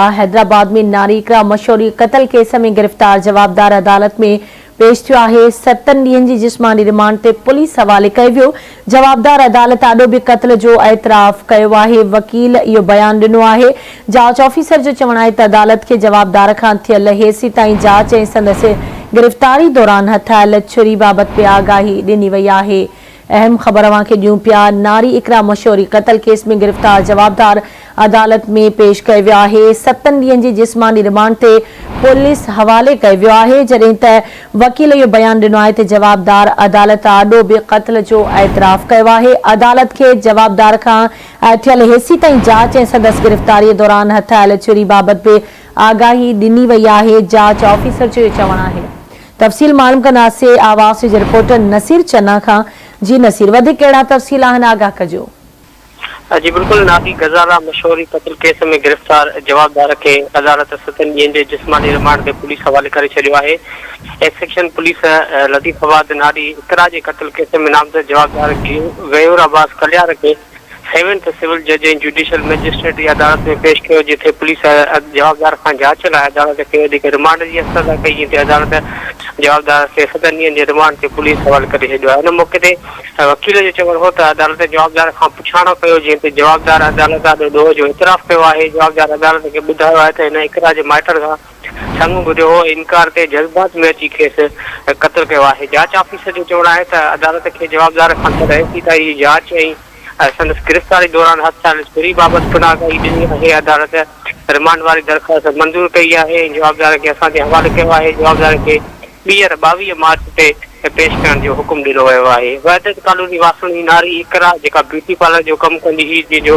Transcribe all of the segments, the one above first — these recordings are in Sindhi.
حيدرآباد ۾ ناري اقرا مشوري قتل ڪيس ۾ گرفتار جوابدار عدالت ۾ پيش ٿيو آهي، ستن ڏينهن جي جسماني رمانڊ تي پوليس حوالي ڪيو ويو، جوابدار عدالت آڏو به قتل جو اعتراف ڪيو آهي، وڪيل اهو بيان ڏنو آهي، جاچ آفيسر جو چوڻ آهي ته عدالت کي جوابدار کان ٿيل هيسيتائين جاچ ۽ سندس گرفتاري دوران هٿ آيل ڇري بابت به آگاهي ڏني وئي آهي. اهم خبر اوهان کي ڏيون پيا، ناري اقرا مشوري قتل ڪيس ۾ گرفتار جوابدار عدالت ۾ پيش ڪيو ويو آهي، ستن ڏينهن جي جسماني رمانڊ تي پوليس حوالي ڪيو ويو آهي، جڏهن ته وڪيل اهو بيان ڏنو آهي ته جوابدار عدالت آڏو به قتل جو اعتراف ڪيو آهي، عدالت کي جوابدار کان ٿيل هيسيتائين جاچ ۽ سندس گرفتاري دوران هٿ آيل ڇري بابت به آگاهي ڏني وئي آهي، جاچ آفيسر جو اهو چوڻ آهي. تفصيل معلوم ڪنداسين آواز جي رپورٽر نصير چنا کان جي نصير وڌيڪ ڪهڙا تفصيل آهن آگاهه ڪجو. جي بلڪل ناغي غزالا مشوري قتل ڪيس ۾ گرفتار جوابدار کي عدالت ستن ڏينهن جي جسماني رمانڊ تي پوليس حوالي ڪري ڇڏيو آهي. A section police Latifabad ناري اقرا جي قتل ڪيس ۾ نامزد جوابدار غيور عباس ڪليار کي سيونٿ سول جج ۽ جوڊيشل مئجسٽريٽ جي عدالت ۾ پيش ڪيو جتي پوليس جوابدار کان جاچ لاء عدالت کي وڌيڪ رمانڊ جي استدعا ڪئي جنهن تي عدالت جوابدار کي ستن ڏينهن جي رمانڊ تي پوليس حوالي ڪري ڇڏيو آهي ان موقعي تي وڪيل جو چوڻ هو ته عدالت جوابدار کان پڇاڻو ڪيو جنهن تي جوابدار عدالت آڏو ڏوهه جو اعتراف ڪيو آهي جوابدار عدالت کي ٻڌايو آهي ته هن اقرا جي مائٽن کان سڱ ٻڌيو هو ۽ انڪار تي جذبات ۾ اچي کيس قتل ڪيو آهي. جاچ آفيسر جو چوڻ آهي ته عدالت کي جوابدار کان ٿيل ايس سي تائين جي جاچ ۽ سندس گرفتاري دوران هٿ آيل ڇري بابت پڻ آگاهي ڏني آهي. عدالت رمانڊ واري درخواست منظور ڪئي آهي ۽ جوابدار کي اسان جي حوالي ڪيو آهي. جوابدار کي ٻيهر 22 مارچ تي پيش ڪرڻ جو حڪم ڏنو ويو آهي. وحدت ڪالوني واسڻ جي ناري اقرا جيڪا بيوٽي پارلر جو ڪم ڪندي هئي جنهن جو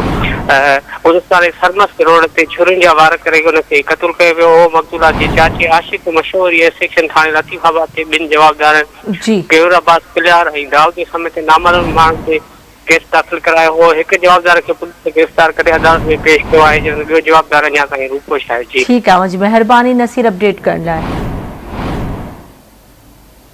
گذشته سرمست روڊ تي ڇرين جا وار ڪري ان کي قتل ڪيو ويو هو. مقتولا جي چاچي عاشق مشوري اي سيڪشن ٿاڻي لطيف آباد تي ٻن جوابدارن غيور عباس پليار ۽ دائود سميت نامعلوم ماڻهن تي ڪيس داخل ڪرايو هو. هڪ جوابدار کي پوليس گرفتار ڪري عدالت ۾ پيش ڪيو آهي جڏهن ته ٻيو جوابدار اڃا تائين روپوش آهي. جي. ٺيڪ آ اوهان جي مهرباني نصير اپڊيٽ ڪرڻ لاء.